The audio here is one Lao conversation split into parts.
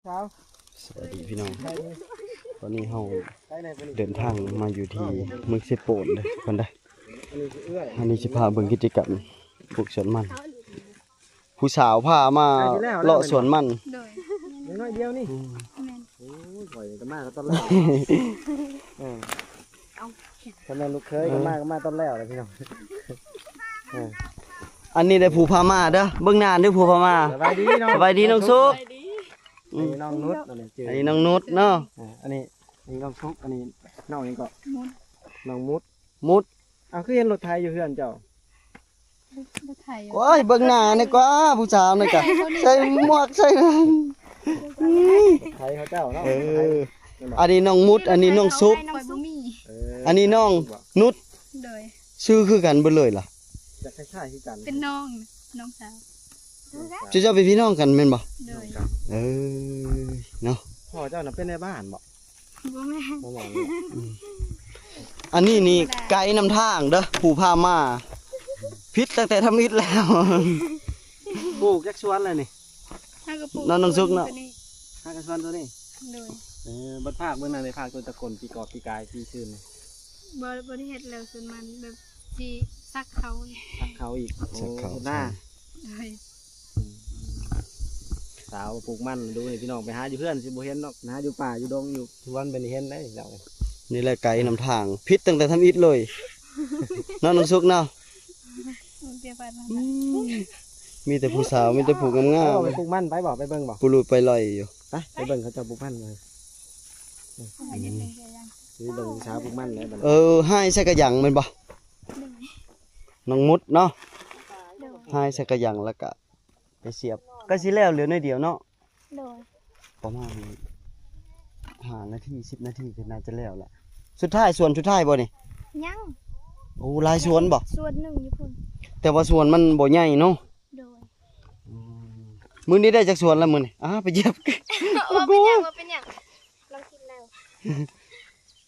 ສາວ ສະບາຍດີພີ່ນ້ອງ ຕອນນີ້ເຮົາເດີນທາງມາຢູ່ທີ່ເມືອງເຊໂປນເດີ ເພິ່ນເດີ. ອັນນີ້ຊິພາເບິ່ງກິດຈະກຳປູກສວນມັນ ຜູ້ສາວພາມາເລາະສວນມັນ ໂດຍ ນ້ອຍດຽວນີ້ ອືມ ແມ່ນ ໂອ້ຍ ຂ້ອຍກໍມາກໍຕອນແລກ ເອີ ເອົາ ຖ້າແມ່ນລູກເຂີຍກໍມາ ເອີ ກໍມາຕອນແລກແຫຼະພີ່ນ້ອງ ເອີ ອັນນີ້ໄດ້ຜູ້ພາມາເດີ ເບິ່ງໜ້າເດີຜູ້ພາມາ ສະບາຍດີນ້ອງ ສະບາຍດີນ້ອງສຸກ ອັນນີ້ນ້ອງນຸດ ອັນນີ້ຊື່ ອັນນີ້ນ້ອງນຸດເນາະ ອ່າ ອັນນີ້ ນີ້ນ້ອງສຸກ ອັນນີ້ນ້ອງຫຍັງເກາະ ມຸດ ນ້ອງມຸດ ມຸດ ອ້າວ ຄືເຫັນລົດໄຖຢູ່ເຮືອນເຈົ້າ ລົດໄຖ ໂອ້ຍ ເບິ່ງໜ້ານີ້ກວ່າ ຜູ້ສາວນີ້ກະ ໃສ່ໝວກໃສ່ນັ້ນ ໄຖເຂົາເຈົ້າເນາະ ເອີ ອັນນີ້ນ້ອງມຸດ ອັນນີ້ນ້ອງສຸກ ຂ້ອຍບໍ່ມີ ເອີ ອັນນີ້ນ້ອງນຸດ ໂດຍ ຊື່ຄືກັນເບິດເລີຍລະ ຈະຄ້າຍໆຄືກັນ ເປັນນ້ອງ ນ້ອງສາວ ເຈົ້າເຈົ້າເປັນພີ່ນ້ອງກັນແມ່ນບໍ່ ໂດຍ ເອີ ເນາະ ພໍ່ເຈົ້ານະເປັນນາຍບ້ານບໍ່ ບໍ່ແມ່ນ ບໍ່ແມ່ນເນາະ ອືມ ອັນນີ້ນີ້ໄກນຳທາງເດີ ຜູ້ພາມາ ຜິດຕັ້ງແຕ່ທຳອິດແລ້ວ ປູກຈັກສວນແລ້ວນີ້ ຫາກໍປູກ ນ້ອງ ນ້ອງສຸກເນາະ ໂຕນີ້ ຫາກໍສວນໂຕນີ້ ໂດຍ ເອີ ບັດພາກເບິ່ງນັ້ນໄດ້ ພາກໂຕຕະກົນປີກອກປີກາຍປີຊືນນີ້ ບໍ່ ບໍ່ໄດ້ເຮັດແລ້ວ ສ່ວນມັນແບບຊິສັກເຂົ້າ ສັກເຂົ້າອີກ ສັກເຂົ້າ ໂອ້ ເຮັດນາ ໂດຍ ອືມ ສາວປູກມັນ ດູນີ້ພີ່ນ້ອງ ໄປຫາຢູ່ເຮືອນຊິບໍ່ເຫັນດອກ ຫາຢູ່ປ່າຢູ່ດົງຢູ່ສວນ ເພິ່ນເຫັນໄດ໋ພີ່ນ້ອງ ນີ້ແຫຼະໄກນຳທາງ ຜິດຕັ້ງແຕ່ທຳອິດເລີຍ ເນາະ ນ້ອງສຸກເນາະ ມັນເປັນບ້ານນະ ອືມ ມີແຕ່ຜູ້ສາວ ມີແຕ່ຜູ້ງາມໆ ເອົາໄປປູກມັນໄປບໍ່ ໄປເບິ່ງບໍ່ ປູລຸດໄປລອຍຢູ່ ໄປ ໄປເບິ່ງເຂົາເຈົ້າປູກມັນເລີຍ ອືມ ໄປເບິ່ງສາວປູກມັນແຫຼະບັດນີ້ ເອີ ຮ້າຍໃສ່ກະຫຍັງແມ່ນບໍ່ ໂດຍ ນ້ອງມຸດເນາະ ໂດຍ ຮ້າຍໃສ່ກະຫຍັງ ແລ້ວກະໄປສຽບ ກະຊິແລ້ວເຫຼືອໜ້ອຍດຽວເນາະ ໂດຍ ປະມານຫ້ານາທີ ສິບນາທີກໍໜ້າຈະແລ້ວລະ ສຸດທ້າຍ ສວນສຸດທ້າຍບໍ່ນີ້ ຍັງ ໂອ້ ຫຼາຍສວນບໍ່ ສວນໜຶ່ງຢູ່ພຸ້ນ ແຕ່ວ່າສວນມັນບໍ່ໃຫຍ່ເນາະ ໂດຍ ອືມ ມື້ນີ້ໄດ້ຈັກສວນລະມື້ນີ້ ອ້າ ໄປຢຽບ ບໍ່ເປັນຫຍັງ ບໍ່ເປັນຫຍັງ ລອງກິນແລ້ວ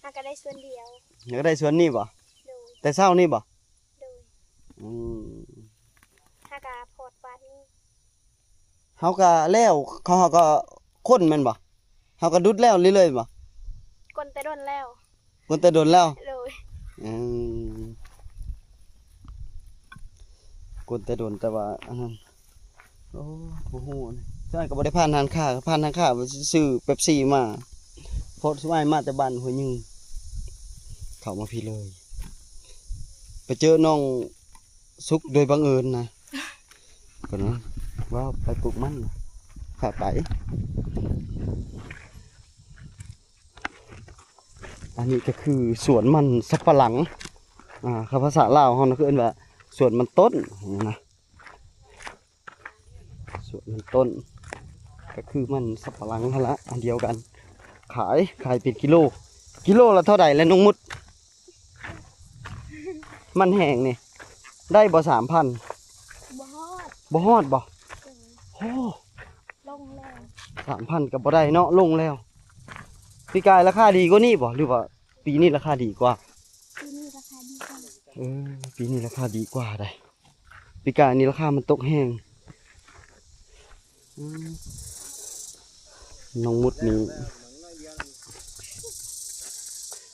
ຫາກໍໄດ້ສວນດຽວ ຫາກໍໄດ້ສວນນີ້ບໍ່ ໂດຍ ແຕ່ເຊົ້ານີ້ບໍ່ ໂດຍ ອືມ ຫາກະພອດວາດນີ້ ເຮົາກະແລ້ວ ເຂົາ ເຮົາກະຄົ້ນແມ່ນບໍ່ ເຮົາກະດຸດແລ້ວເລື້ອຍໆບໍ່ ກົ້ນແຕ່ດົນແລ້ວ ກົ້ນແຕ່ດົນແລ້ວ ໂດຍ ອືມ ກົ້ນແຕ່ດົນ ແຕ່ວ່າອັນນັ້ນ ໂອ້ ບໍ່ຮູ້ ຊ່ວງນັ້ນກໍບໍ່ໄດ້ຜ່ານຮ້ານຄ້າ ຜ່ານຮ້ານຄ້າ ຊື້ເປັບຊີມາ ເພາະຊ່ວງມາແຕ່ບ້ານຫ້ວຍຍືງ ເຂົ້າມາພີ້ເລີຍ ໄປເຈີນ້ອງສຸກໂດຍບັງເອີນນະ ເພິ່ນວ່າ ວ່າໄປປູກມັນ ພາໄປ ອັນນີ້ກໍຄືສວນມັນສຳປະຫຼັງ ອ່າ ຄຳພາສາລາວເຮົານະ ຄືເອີ້ນວ່າສວນມັນຕົ້ນນະ ສວນມັນຕົ້ນ ກໍຄືມັນສຳປະຫຼັງຫັ້ນລະ ອັນດຽວກັນ ຂາຍ ຂາຍເປັນກິໂລ ກິໂລລະເທົ່າໃດລະນ້ອງມຸດ? ມັນແຫ້ງນີ້ ໄດ້ບໍ່ສາມພັນ? ບໍ່ຮອດ ບໍ່ຮອດບໍ່? ເອີ ໂອ້ ລົງແລ້ວ ສາມພັນກໍບໍ່ໄດ້ເນາະ ລົງແລ້ວ ປີກາຍລາຄາດີກວ່ານີ້ບໍ່ ຫຼືວ່າປີນີ້ລາຄາດີກວ່າ? ປີນີ້ລາຄາດີກວ່າ ເອີ ປີນີ້ລາຄາດີກວ່າໃດ ປີກາຍນີ້ລາຄາມັນຕົກແຮງ ອືມ ນ້ອງມຸດນີ້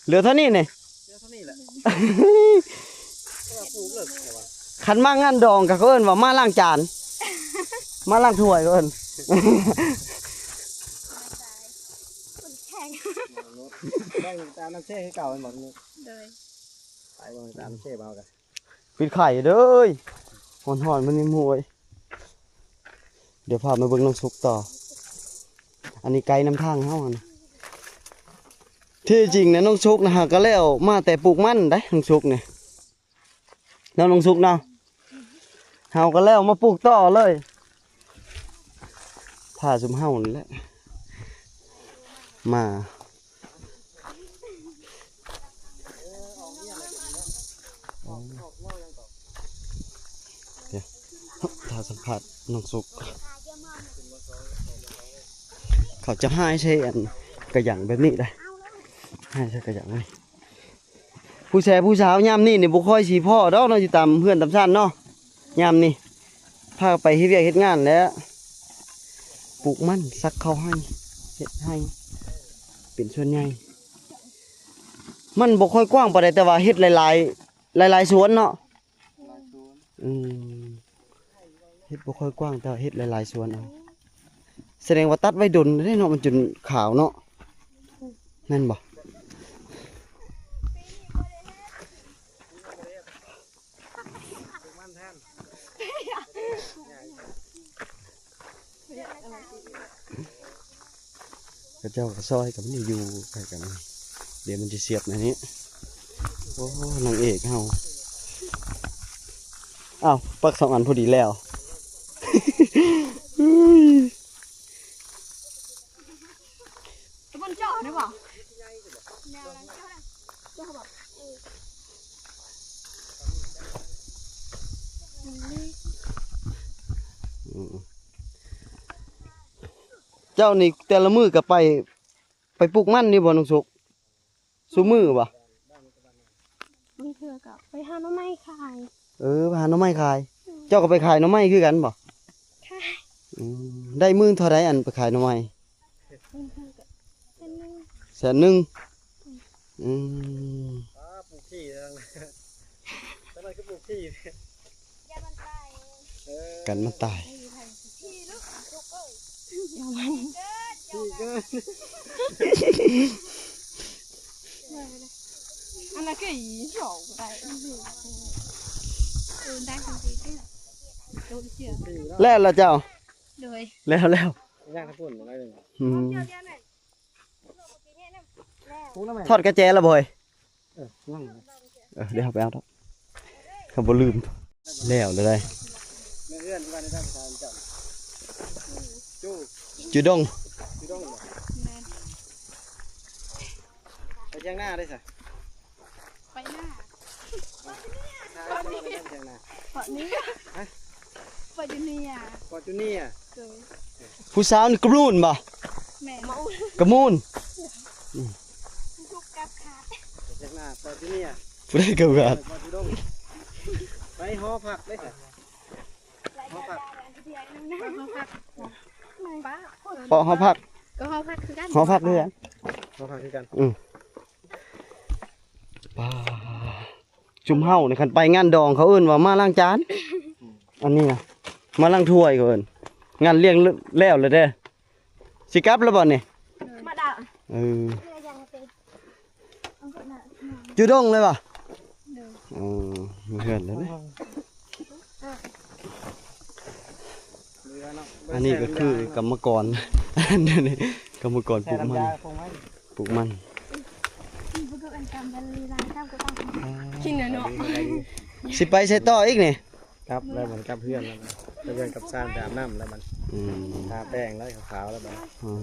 ເຫຼືອເທົ່ານີ້ນີ້ ເຫຼືອເທົ່ານີ້ແຫຼະ ຄັນມາງານດອງກໍເຂົາເອີ້ນວ່າມາລ້າງຈານ ມາລ້າງຖ້ວຍເຂົາເອີ້ນ ແຂ່ງ ແບ່ງຕາມນ້ຳເຊຄືເກົ່າແມ່ນບໍ່? ໂດຍ ໄປເບິ່ງຕາມນ້ຳເຊເຮົາກັນ ປິດໄຂ່ເດີ ຮ້ອນໆ ມັນມີໝູເວີຍ ດຽວພາມາເບິ່ງນ້ອງສຸກຕໍ່ ອັນນີ້ໄກນຳທາງເຮົາຫັ້ນນະ ທີ່ຈິງນະ ນ້ອງສຸກນະ ຫາກະແລ້ວມາແຕ່ປູກມັນໄດ໋ ນ້ອງສຸກນີ້ ເນາະ ນ້ອງສຸກເນາະ ເຮົາກະແລ້ວມາປູກຕໍ່ເລີຍ ພາຊຸມເຮົານີ້ແຫຼະ ມາ ຖ້າສຳພາດນ້ອງສຸກ ເຂົາຈະຮ້າຍໃສ່ອັນກະຫຍັງແບບນີ້ໄດ໋ ຮ້າຍໃສ່ກະຫຍັງນີ້ ຜູ້ແຊຜູ້ສາວຍາມນີ້ນີ້ບໍ່ຄ່ອຍຊິພໍ້ດອກເນາະ ຢູ່ຕາມເຮືອນຕາມຊານເນາະ ຍາມນີ້ພາໄປເຮັດວຽກເຮັດງານແຫຼະ ປູກມັນສັກເຂົ້າໄຮ່ ເຮັດໄຮ່ເປັນສ່ວນໃຫຍ່. ມັນບໍ່ຄ່ອຍກວ້າງປານໃດ ແຕ່ວ່າເຮັດຫຼາຍໆ ຫຼາຍໆສວນເນາະ. ອືມ ເຮັດບໍ່ຄ່ອຍກວ້າງ ແຕ່ວ່າເຮັດຫຼາຍໆສວນເອົາ. ສະແດງວ່າຕັດໄວ້ດົນແລ້ວເນາະ ມັນຈົນຂາວເນາະ ແມ່ນບໍ່? ເຂົາເຈົ້າກໍຊອຍກັນຢູ່ໃກ້ກັນ ດຽວມັນຈະສຽບໃນນີ້. ໂອ້ ນາງເອກເຮົາ ອ້າວ ປັກສອງອັນພໍດີແລ້ວ. ຕະບົນເຈາະໄດ້ບໍ່? ເຈົ້ານີ້ແຕ່ລະມື້ກໍໄປ ໄປປູກມັນນີ້ບໍ່ນ້ອງສຸກ? ຊຸມື້ບໍ່? ບາງເທື່ອກໍໄປຫາໜໍ່ໄມ້ຂາຍ. ເອີ ໄປຫາໜໍ່ໄມ້ຂາຍ. ເຈົ້າກໍໄປຂາຍໜໍ່ໄມ້ຄືກັນບໍ່? ຂາຍ. ອືມ ໄດ້ມື້ເທົ່າໃດ ອັນໄປຂາຍໜໍ່ໄມ້? ບາງເທື່ອກໍແສນໜຶ່ງ. ແສນໜຶ່ງ. ອືມ ອ່າ ປູກຂີ້ ທາງນັ້ນ ທາງນັ້ນຄືປູກຂີ້. ກັນມັນຕາຍ. ອັນນັ້ນຄືອີ່ຫຍັງກໍໄດ້ ເອີ ໄດ້ທັງທີ. ແລ້ວລະເຈົ້າ? ໂດຍ ແລ້ວ ແລ້ວ ຍ່າງທາງພຸ້ນໜ້ອຍໜຶ່ງ. ອືມ ຖອດກະແຈລະບໍ່ເຮີ້ຍ? ເອີ ຍັງ ເອີ ດຽວເຮົາໄປເອົາດອກ ເຮົາບໍ່ລືມ. ແລ້ວເລີຍ ໃນເຮືອນທີ່ວ່າໄດ້ໄປທາງເຈົ້າ ຈຸ ຈຸດົງ ຈຸດົງບໍ່? ແມ່ນ. ໄປທຽງນາໄດ້ຊະ? ໄປນາ ໄປທຽງນາ. ເກາະນີ້ ຮະ? ປອດຈູເນຍ ປອດຈູເນຍ. ໂດຍ ຜູ້ສາວນີ້ກະມູນບໍ່? ແມ່ນ ກະມູນ. ອືມ ໄປທຽງນາ ປອດຈູເນຍ. ຜູ້ໃດກະບາດ ປອດຈູດົງ. ໄປຫໍພັກເດ້ ຫໍພັກ ຫໍພັກ ເກາະຫໍພັກ ກໍຫໍພັກຄືກັນ ຫໍພັກຄືກັນ ຫໍພັກຄືກັນ. ອືມ ປາ ຊຸມເຮົານີ້ ຄັນໄປງານດອງ ເຂົາເອີ້ນວ່າມາລ້າງຈານ. ອັນນີ້ນະ ມາລ້າງຖ້ວຍ ເຂົາເອີ້ນ. ງານລ້ຽງແລ້ວແລ້ວເດ້. ຊິກັບແລ້ວບໍ່ນີ້? ມາດາ ເອີ ຢູ່ດົງເລີຍບໍ່? ເອີ ເຮືອນເລີຍ. ອັນນີ້ກໍຄືກຳມະກອນ ກຳມະກອນປູກມັນ ປູກມັນ. ກິນແລ້ວເນາະ ຊິໄປໃສຕໍ່ອີກນີ້? ກັບແລ້ວ ມັນກັບເຮືອນແລ້ວ ກັບເຮືອນກັບຊານ ໄປອາບນ້ຳແລ້ວມັນ. ອືມ ທາແປ້ງແລ້ວ ຂາວໆແລ້ວມັນ. ອືມ.